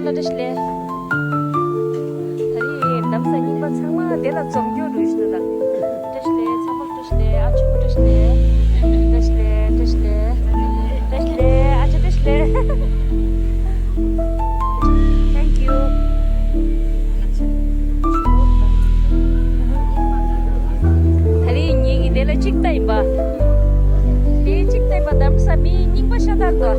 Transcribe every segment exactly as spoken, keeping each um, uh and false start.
བཀྲ་ཤིས་བདེ་ལེགས། ད་རེས་གདམ་ས་རྙིང་པ་ཚང་མ་དེ་ལ་འཛོམས་རྒྱུ་རེད་ཞུ་ལ། བཀྲ་ཤིས་བདེ་ལེགས། ཚང་མ་བཀྲ་ཤིས་བདེ་ལེགས། ཨ་ཆུ་བཀྲ་ཤིས་བདེ་ལེགས། བཀྲ་ཤིས་བདེ་ལེགས། བཀྲ་ཤིས་བདེ་ལེགས། བཀྲ་ཤིས་བདེ་ལེགས། ཨ་ཆུ་བཀྲ་ཤིས་བདེ་ལེགས། Thank you. ད་རེས་ངེད་ཀྱི་དེ་ལ་གཅིག་ལྟ་ཡིན་པ། དེ་གཅིག་ལྟ་ཡིན་པ་གདམ་ས་མི་རྙིང་པ་ཤ་སྟག་འདུག་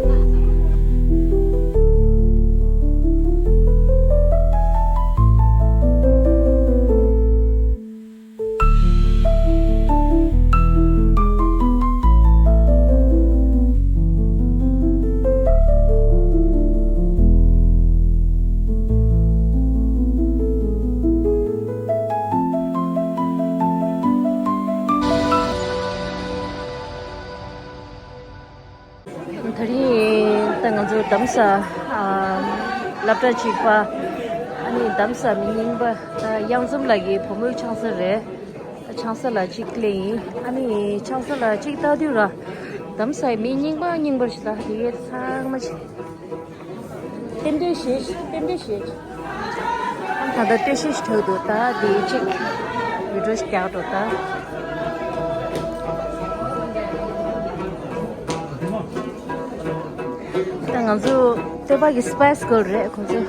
ད་རིང་ད་ང་ཚོ་གདམ་ས་ཨ་སློབ་གྲྭ་གཅིག་པ། ཨ་ནི་གདམ་ས་མི་རྙིང་པ་ད་གཡང་འཛོམས་ལགས་ཀྱི་བུ་མོའི་ཆང་ས་རེད། ད་ཆང་ས་ལ་གཅིག་སླེབས་ཡིན། ཨ་ནི་ཆང་ས་ལ་གཅིག་ལྟ་དུས་ར་གདམ་སའི་མི་རྙིང་པ་རྙིང་པ་ཞིག་ལ་དེ་གའི་ཚང་མ་ཅིག་རྟེན་འབྲེལ་བཞེས་ཤིག་རྟེན་འབྲེལ་བཞེས་ཤིག་ཨ་ད་ལྟ་རྟེན་བཞེས་ཤིག་གྲགས་འདུག་ད་དེ་གཅིག་བི་ཌིའོ་ཞིག་རྒྱག་འགྲོ་ད། ད་ང་ཚོ་སྟོད་པ་གི་སི་པའི་སི་གརལ་རེད་ཁོང་ཚོ།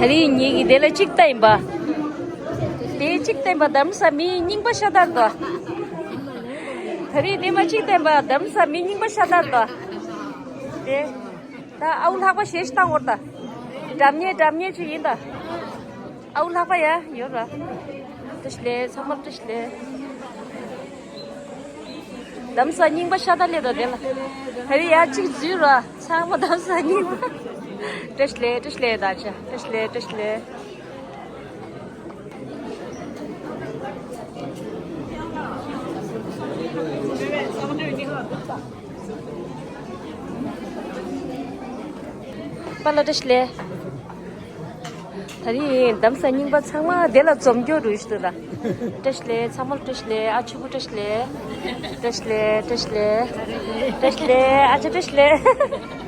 ད་རིང་ངེད་ཀྱི་དེ་ལ་གཅིག་བསྟན་པ། དེ་གཅིག་བསྟན་པ་གདམ་ས་མི་རྙིང་པ་ཤ་སྟག་འདུག་ད་རིང་དེ་མ་གཅིག་བསྟན་པ་གདམ་ས་མི་རྙིང་པ་ཤ་སྟག་འདུག་དེ། ད་ཨའུ་ལྷག་པ་ཞེ་ཞིག་བཏང་བར་ད། འགྲམ་ཉེ་འགྲམ་ཉེ་ཅིག་ཡིན་ད། ཨའུ་ལྷག་པ་ཡ་ཡོད་ར། བཀྲ་ཤིས་བདེ་ལེགས། ཚང་མར་བཀྲ་ཤིས་བདེ་ལེགས། གདམ་ས་རྙིང་པ་ཤ་སྟག་སླེབས་དང་དེ་ལ། ཧ་རི་ཡ་གཅིག་འཛུལ་ར། ཚང་མ་གདམ་ས་རྙིང་པ། བཀྲ་ཤིས་བདེ་ལེགས། བཀྲ་ཤིས་བདེ་ལེགས། ད་ཆ་བཀྲ་ཤིས་བདེ་ལེགས། བཀྲ་ཤིས་བདེ་ལེགས། པཱ་ལགས་བཀྲ་ཤིས་བདེ་ལེགས། ད་རིང་གདམ་ས་རྙིང་པ་ཚང་མ་དེ་ལ་འཛོམས་རྒྱུ་རེད་ཤག་ད། བཀྲ་ཤིས་བདེ་ལེགས། ཚང་མར་བཀྲ་ཤིས་བདེ་ལེགས། ཨ་ཆུ་བུ་བཀྲ་ཤིས་བདེ་ལེགས། བཀྲ་ཤིས་བདེ་ལེགས། བཀྲ་ཤིས་བདེ་ལེགས། བཀྲ་ཤིས་བདེ་ལེགས། ཨ་ཅག་བཀྲ་ཤིས་བདེ་ལེགས།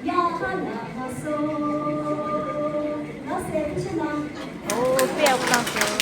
ཡ་ཧ་ལ་ཧ་སོ། ལགས་སེ། ཐུགས་རྗེ་གནང་། ཨོ་དཔེ་ཡག་པོ་བཏང་སོང་།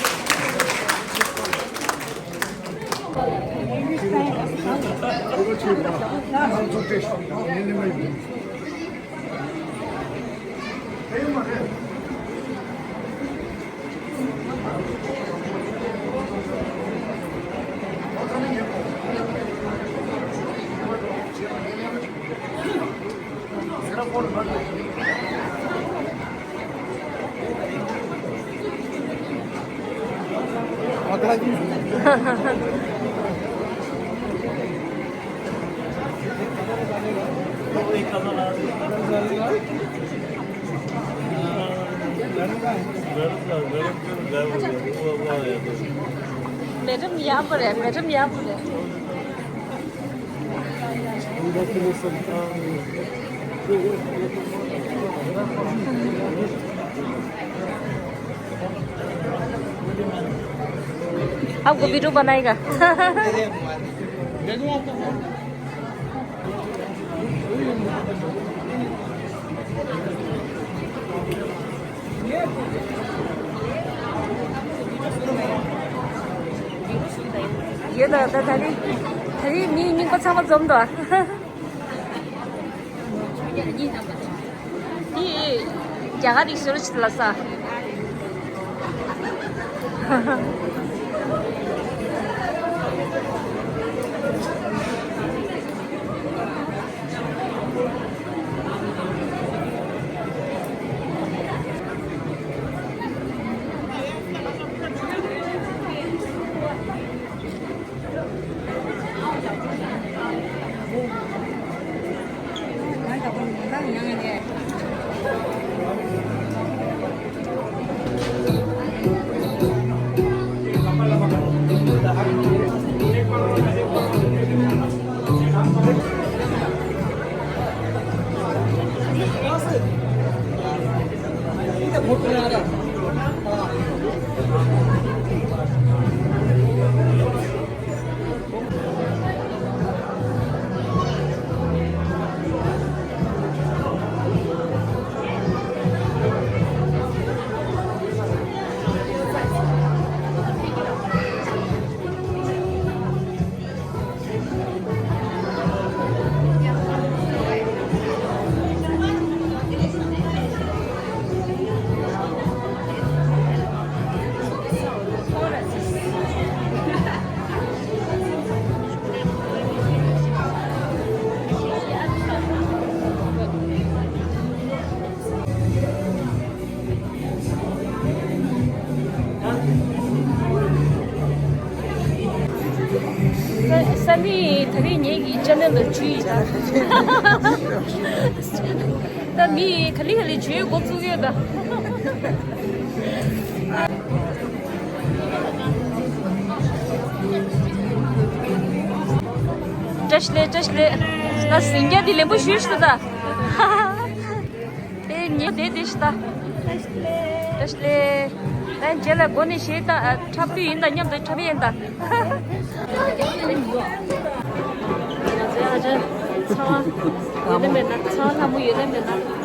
མེ་ཌམ་ཡག་པོ་རེད། མེ་ཌམ་ཡག་པོ་རེད། आपको वीडियो बनाएगा। ཡོད་ད། ད་ད་རིང་ད་རིང་མི་རྙིང་པ་ཚང་མ་འཛོམས་འདུག་ཨ། འདི་རྒྱ་གར་རིགས་སུ་རུ་ཆིད་ལ་ས། ས་ས་ནི་ད་རེས་ངེད་ཀྱི་ཅ་ནལ་ལ་བྲིས་ཡིན་ད། མི་ག་ལེ་ག་ལེ་བྱོས་འགོ་བཙུགས་ཡོད་ད། བཀྲ་ཤིས་བདེ་ལེགས། བཀྲ་ཤིས་བདེ་ལེགས། ད་ཟིང་རྒྱ་འདི་ལེན་པོ་ཞུས་སོ་ད། དེ་ཉེ་དེ་དེ་ཤི་ད། བཀྲ་ཤིས་བདེ་ལེགས། ད་རྗེས་ལ་སྒོ་ནས་ཞེས་ད་འཁྲབ་དུས་ཡིན་ད་མཉམ་དུ་འཁྲབ་ཡིན་ད། ང་ཚོའི་ཨ་ཅག་ཚ་བ་ཡོད་ལེ་མེད་ན། ཚ་བ་ལྷ་མོ་ཡོད་ལེ་མེད་ན།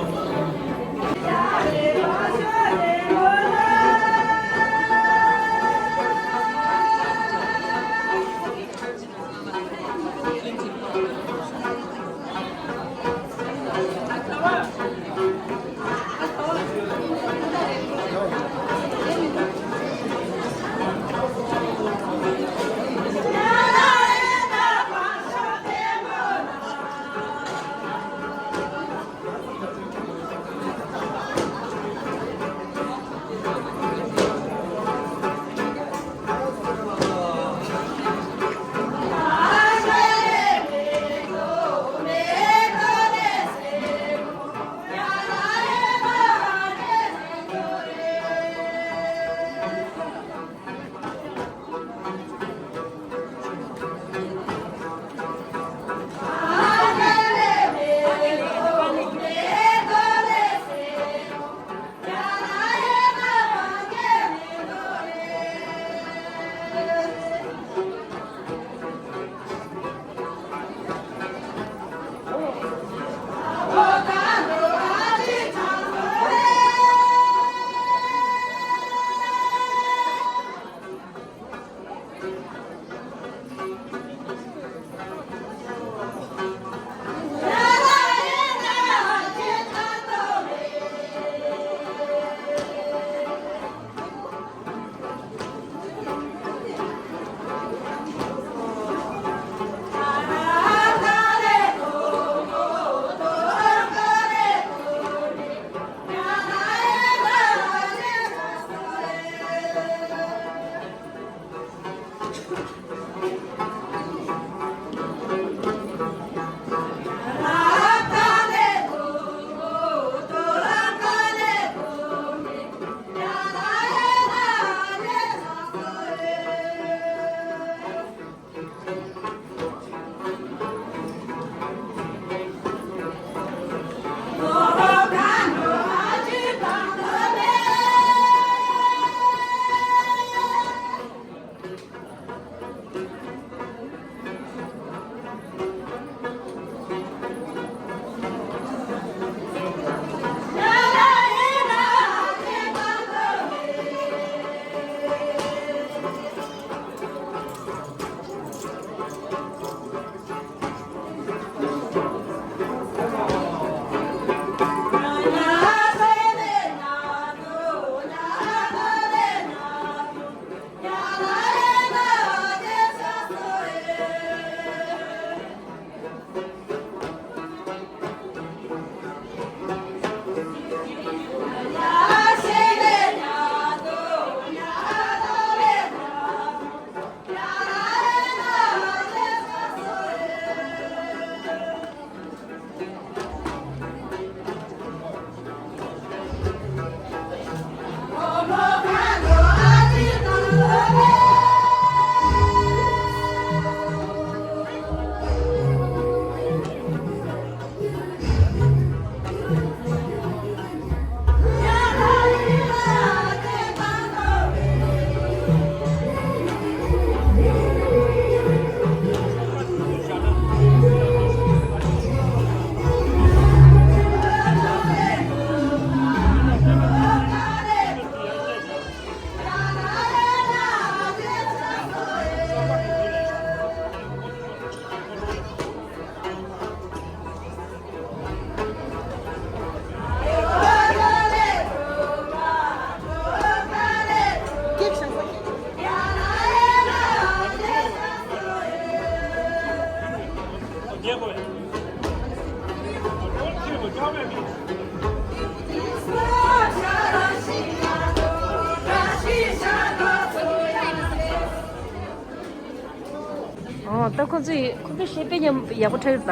ཨོ། ད་ཁོ་ཚོས་ཁོ་ཚོས་བཤད་པའི་ཉམས་ཡག་པོ་འཁྲབ་ཡོད་པ།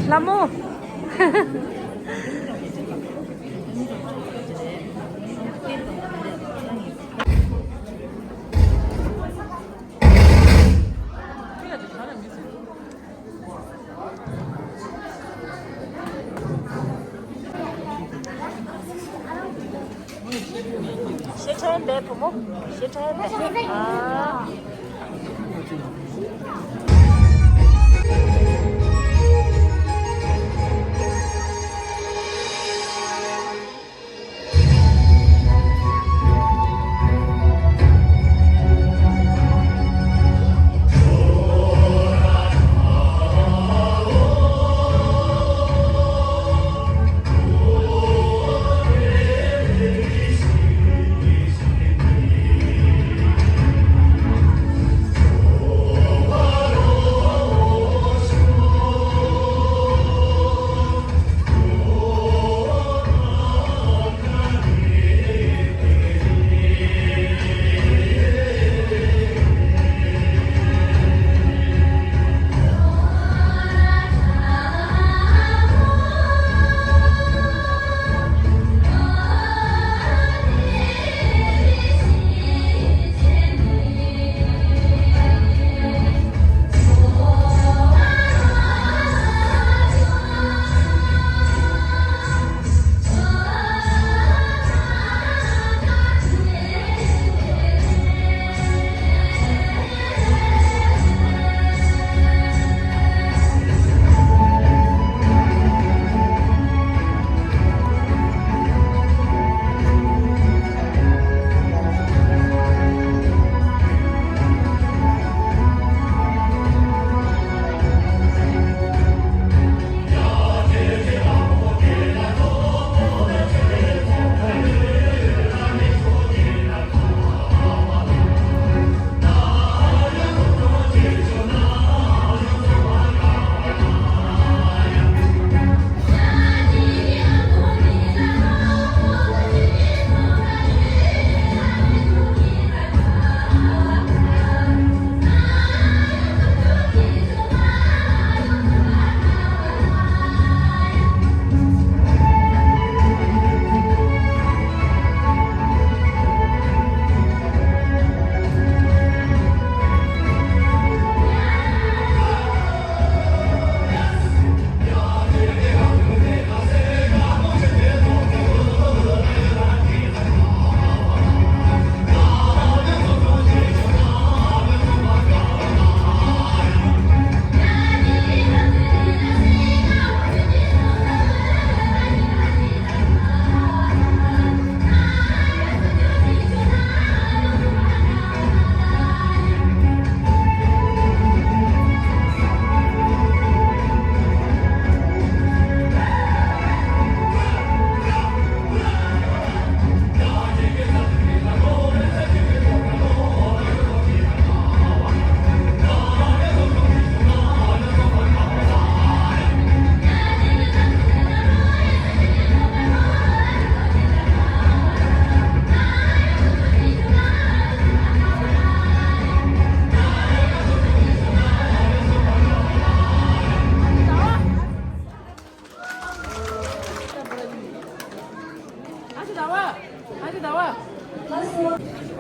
ལ་མོ། ཞེ་ཁྲ་ཡིན་པས་བུ་མོ། ཞེ་ཁྲ་ཡིན་པས། ཨ།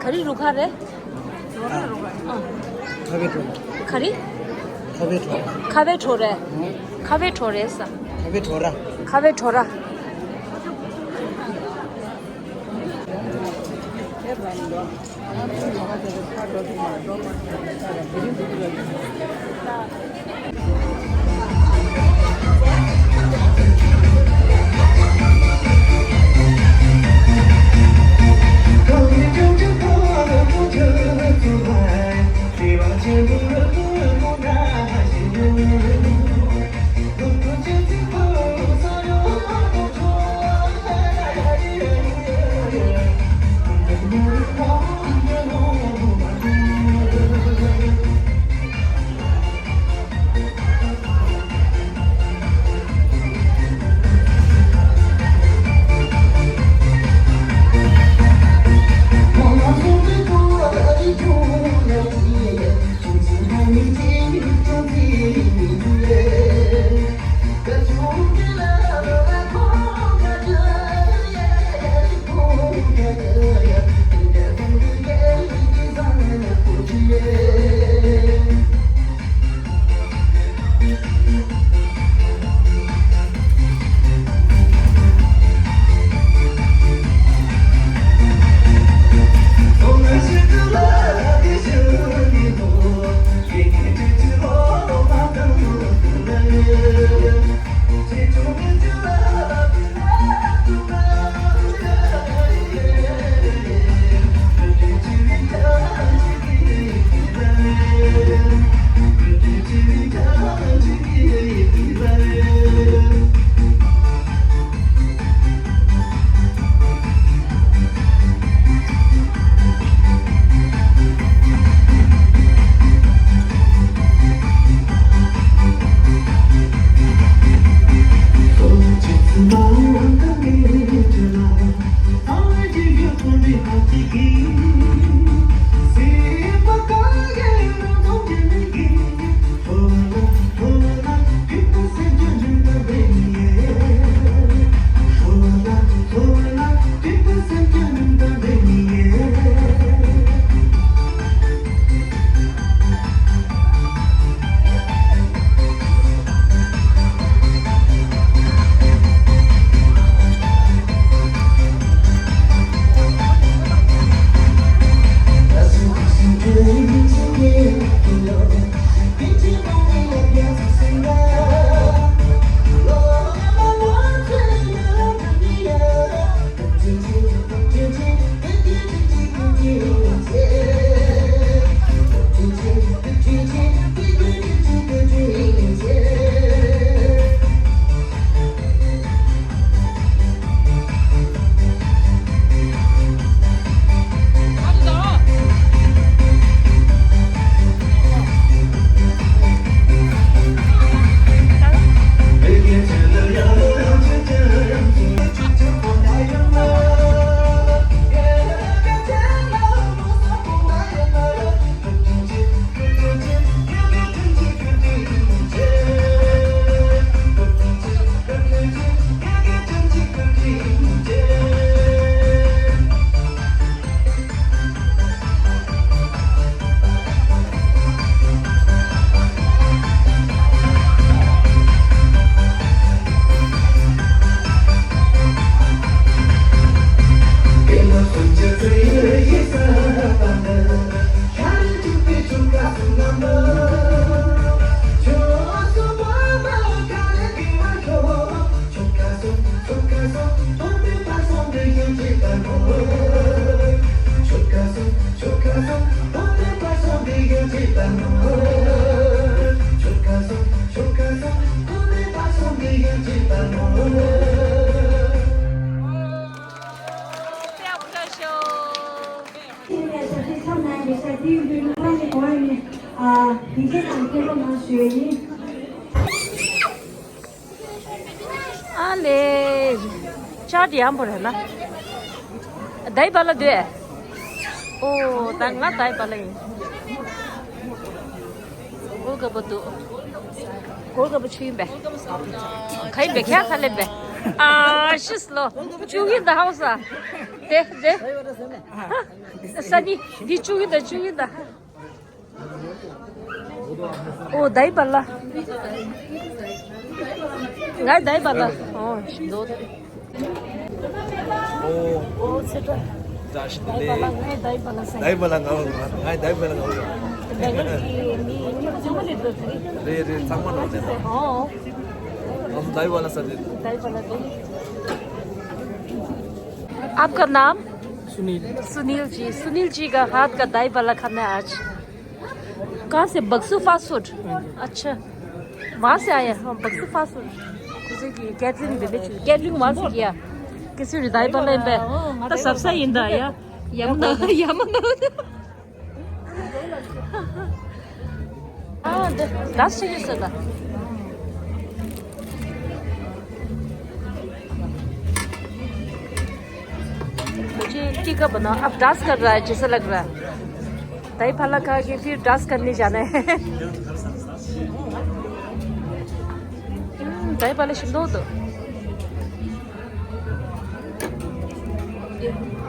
ག་རེ་རུ་ཁག་རེད། ཁ་བའི་བྲོ། ག་རེ། ཁ་བའི་བྲོ། ཁ་བའི་བྲོ་རེད། ཁ་བའི་བྲོ་རེད་ས། ཁ་བའི་བྲོ་ར། ཁ་བའི་བྲོ་ར། ཨ་ལེ། ཅག་དེ་ཡང་བོ་རེད་ལ། དའི་བ་ལ་འདུག་ཨོ་ད་ང་དའི་བ་ལ་ཡིན། གོ་དཀའ་པོ་འདུག་གོ་དཀའ་པོ་ཆུ་ཡིན་པས། ག་ཡིན་པས་ཁྱེད་ག་ལེན་པས། ཨ་ཤིས་ལོ། བཅུག་ཡིན་ད་ཧའོ་ས། དེ་དེ། ས་ནི་འདི་བཅུག་ཡིན་ད་བཅུག་ཡིན་ད། ཨོ་དའི་བ་ལ། ང་དའི་བ་ལ། ཨོ་ཞིམ་འདུག་ཨོ་ཨོ་ཚེ་ཏྲ། བཀྲ་ཤིས་བདེ་ལེགས། ང་དའི་བ་ལ་ཟེར། དའི་བ་ལ་ང་ང་དའི་བ་ལ་ང་རེད་རེད། ཚང་མ་ནང་ནས། ཨོ་ང་ཚོ་དའི་བ་ལ་ཟེར་རེད། དའི་བ་ལ་དེ། आपका नाम? सुनील। सुनील जी, सुनील जी का हाथ का दही बड़ा खाना है आज। कहाँ से? Baksu fast food. अच्छा, वहाँ से आया। हाँ, बक्सू फास्ट फूड। जैसे कि कैटरिंग भी बेच, कैटरिंग वहाँ से किया। किसी रिदाई वाले पे। तो सबसे इंदा आया। यमुना, यमुना। ཨ་འདི་ད་ཞིག་ཡོད་ས་ད། मुझे टीका बनाओ। अब डांस कर रहा है, जैसा लग रहा है। दही भल्ला खा के फिर डांस करने जाना है। हम्म, दही भल्ला शिमला तो।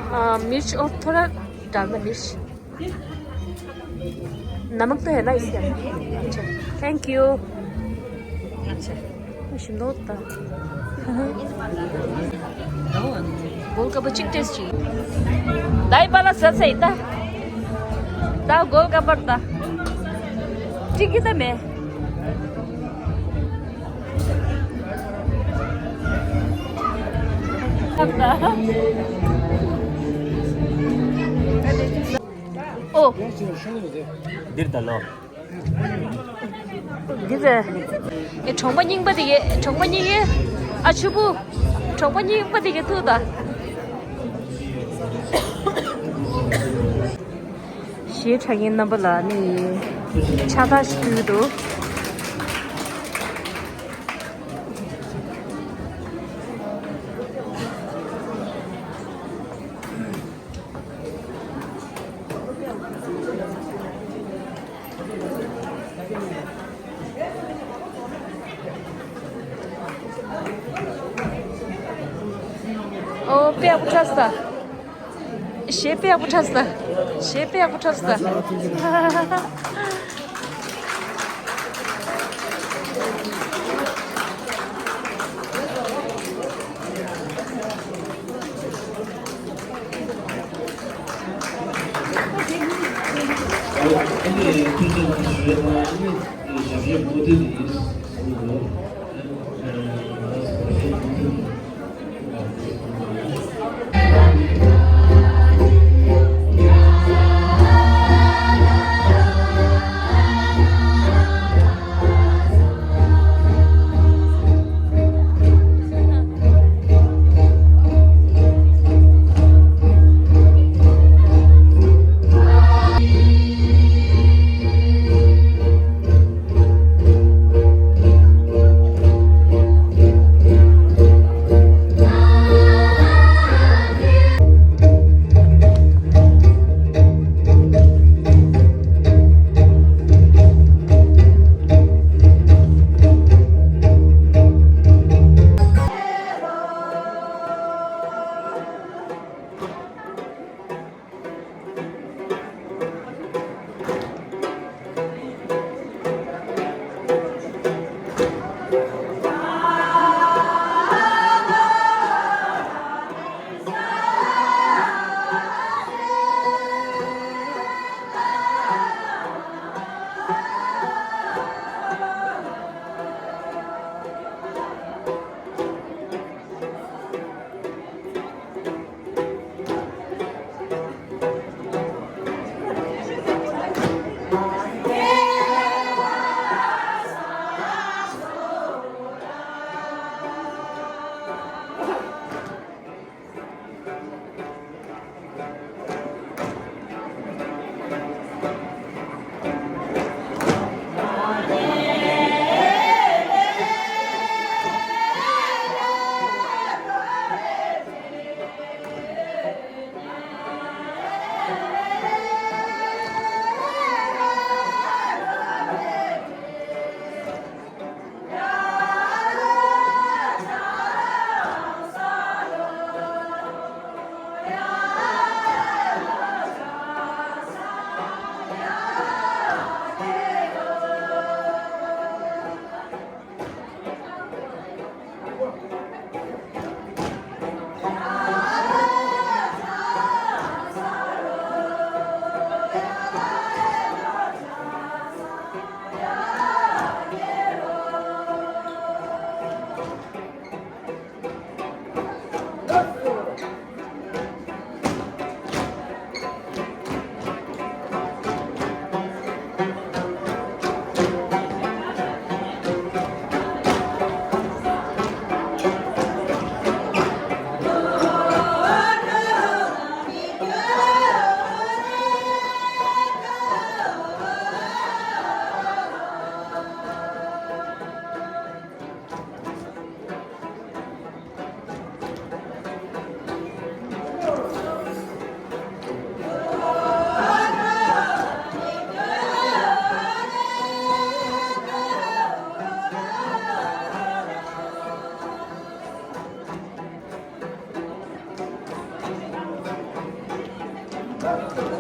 आ, मिर्च और थोड़ा डालना मिर्च। नमक तो है ना इसके अंदर? अच्छा, थैंक यू। अच्छा, शिमला होता। गोलगप्पा चिक टेस्टी। दाई बाला सर सही था। दा गोलगप्पा था। चिकी था मैं। ཨོ། འདིར་ད་ལོ། འདི་རེད། ཨེ་གྲོང་པ་རྙིང་པ་དེ་གས། གྲོང་པ་རྙིང་པའི་ཨ་ཆུ་བུ། གྲོང་པ་རྙིང་པ་དེ་གས་ཐུག་ད། གཞས་འཁྲབ་མཁན་རྣམ་པ་ལ་ནི་ཕྱག་རྟགས་ཤིག་ཕུལ་འདུག་ཨོ་དཔེ་ཡག་པོ་འཁྲབ་སོང་། གཞས་དཔེ་ཡག་པོ་འཁྲབ་སོང་། གཞས་དཔེ་ཡག་པོ་འཁྲབ་སོང་། ཨ།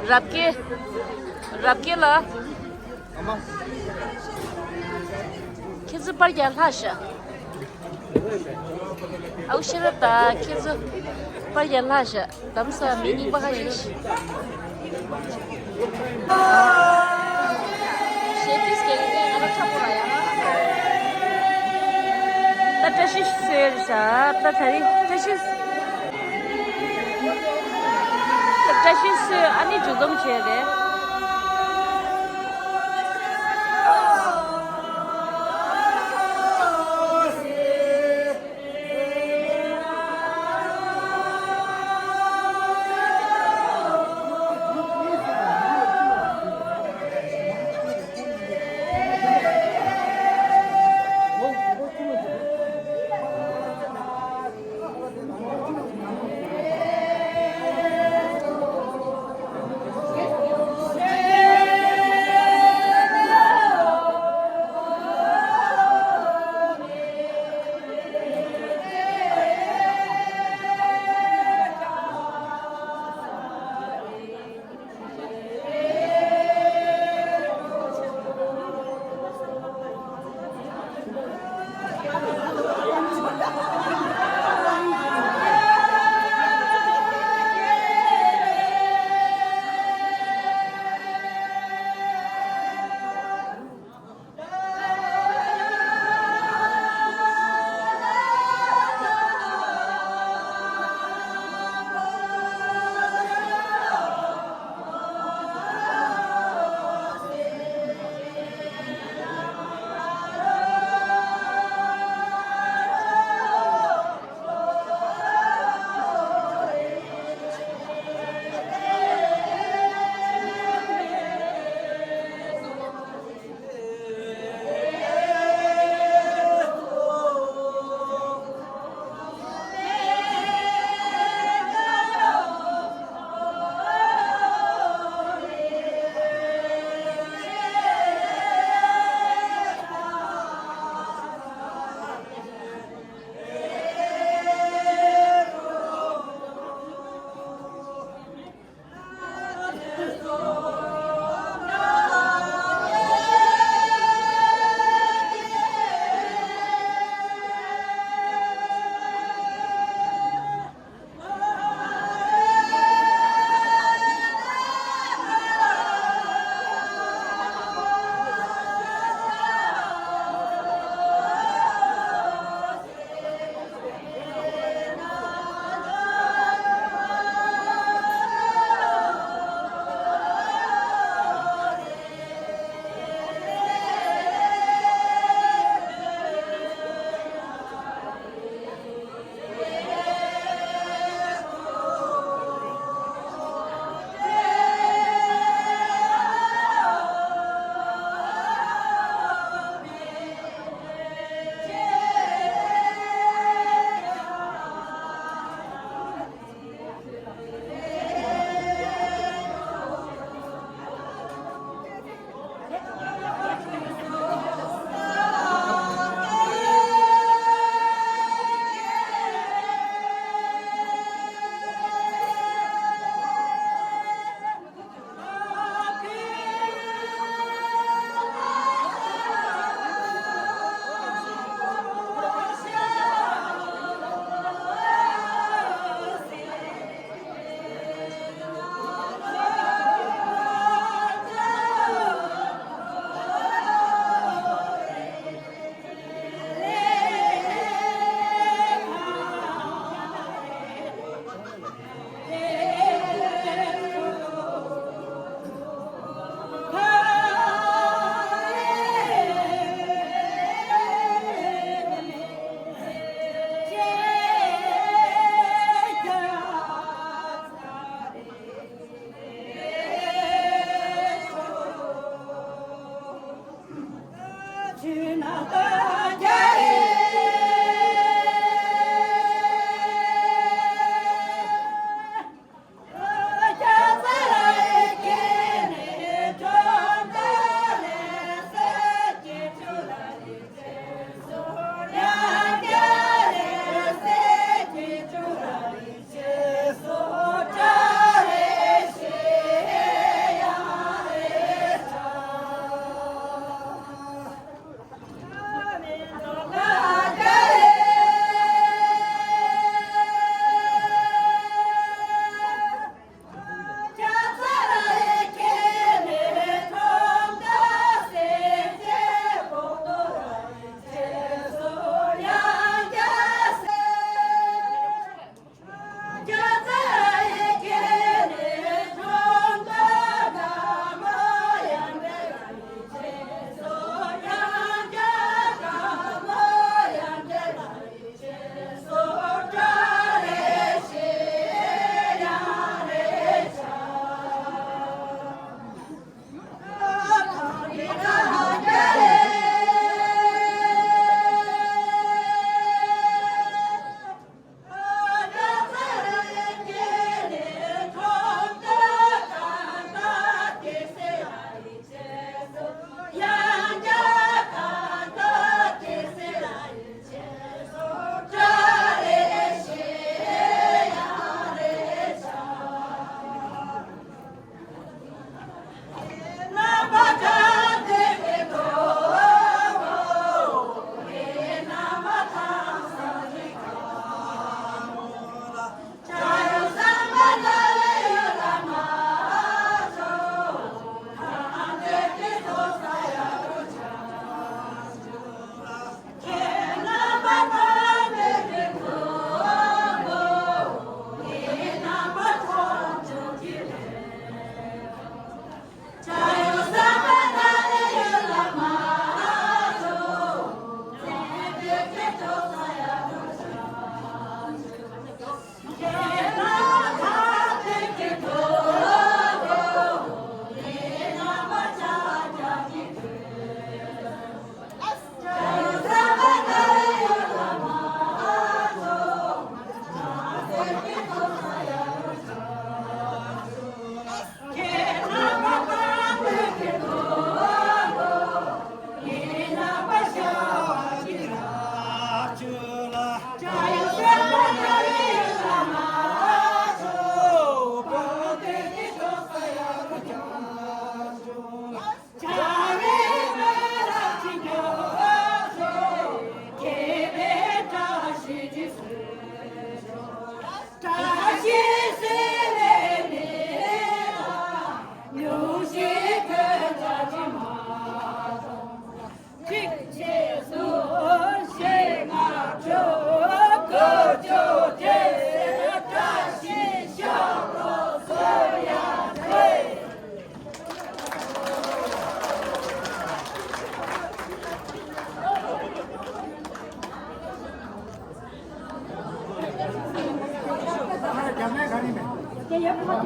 རབ་རྒྱས། རབ་རྒྱས་ལགས། ཁྱེད་ཚོ་པར་རྒྱག་ལྷག་ཤག་ཨའུ་ཤེས་རབ་དང་ཁྱེད་ཚོ་པར་རྒྱག་ལྷག་ཤག་དམ་ས་མི་རྙིང་པ་ཁ་ཤས་ཤིག་ཞེ་ཏིས་ཀྱི་ལས་ང་ར་ཁྲ་པོ་ར་ཡ། ད་བཀྲ་ཤིས་གསོལ་ཤག་ད་ད་རིང་བཀྲ་ཤིས། ད་བཀྲ་ཤིས་གསོལ་ཨ་ནི་མཇུག་སྡོམ་བྱས་རེད།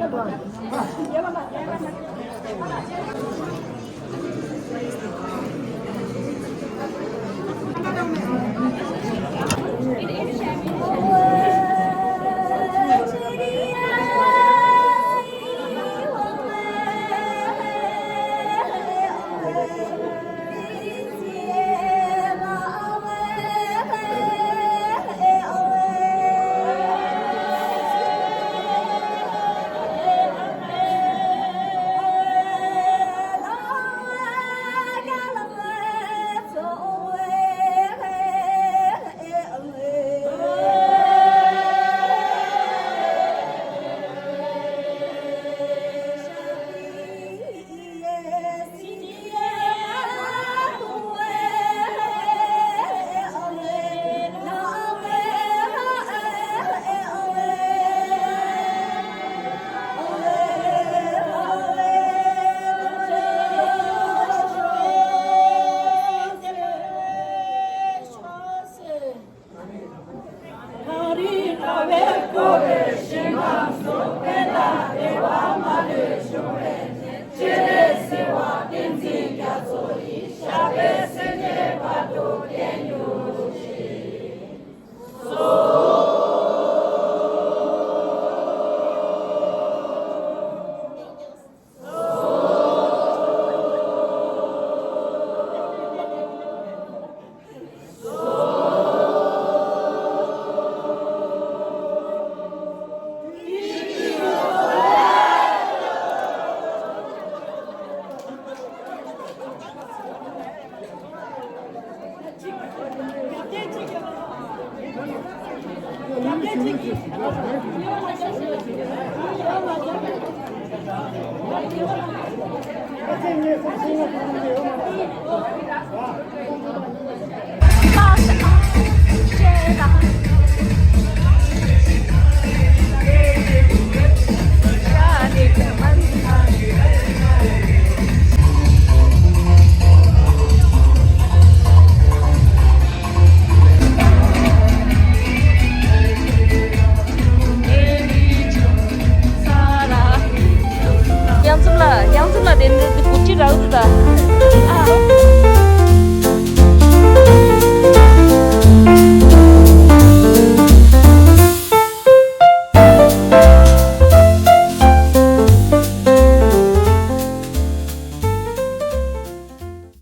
Shut up.